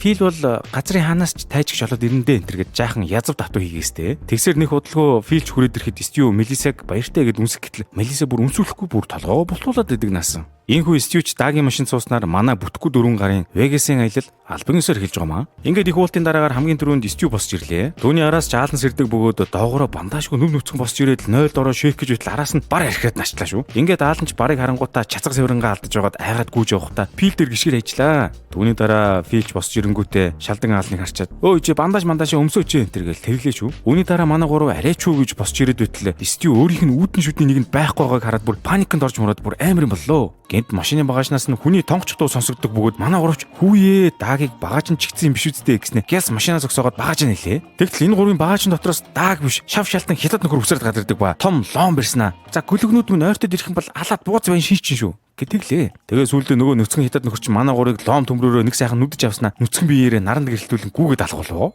Фил бол газрын хаанаас ч тайжигч олоод ирэндээ энэ гэж жаахан язав татуу хийгээстэй. Тэгсэр нэг удалгүй Филч хүрээд ирэхэд Стю Мелисаг баяртай гэд үнсэх гэтэл Мелиса бүр үнсүүлэхгүй, бүр толгоо бултуулад идэг наасан. Ийхүү Стюч Дагийн машин сууснаар манай бүтггүй 4 гарын Вегасийн аялал албан ёсоор эхэлж байгаа маа. Ингээд их уултын дараагаар хамгийн түрүүнд Стю босч ирлээ. Түүний араас ч Аалан сэрдэг бөгөөд доогоороо бандажгүй нүв нүцгэн босч ирээд 0 дороо shake гэж байтал араас нь бар архиад начлаа шүү. Ингээд Аалан ч барыг харангуутаа чацаг саврангаа алдаж байгаад айгаад гүйж явахдаа Фил дээр гიშгэр ажиллаа. Түүний дараа Филч босч ирэнгүүтээ шалдан Аалныг харчаад, "Өө, чи бандаж мандаж өмсөөч" энэ төр гээл тэглээ шүү. Үүний дараа манай гурав арай ч үү гэж босч ирээд байтал Стю өөрийнх нь үүдэн шүдний нэг нь байхгүй байгааг хараад бүр паниканд орж мураад бүр амар юм боллоо. Гэнт машины багажнаас нь хүний тонгоч дуу сонсогддог бөгөөд манай гуравч "Хүүе, Даагийг багаж нь чигцэн юм биш үсттэй" гэснэ. Гяс машинаа зогсоогоод багаж нь хэлээ. Тэгтэл энэ гурвын багажын дотроос Дааг биш, шав шалтан хятад нөхөр үсрээд гадардаг ба том лом барьснаа. "За, гөлөгнүүд минь, ойртод ирэх юм бол алаад бууз байн шийчин шүү" гэтгэлээ. Тэгээ сүүлдээ нөгөө нүцгэн хятад нөхөр чинь манай гурыг лом төмрөөрөө нэг сайхан нүдэж авснаа нүцгэн биеэрээ наранд гэрэлтүүлэн гүүгээд алах болов.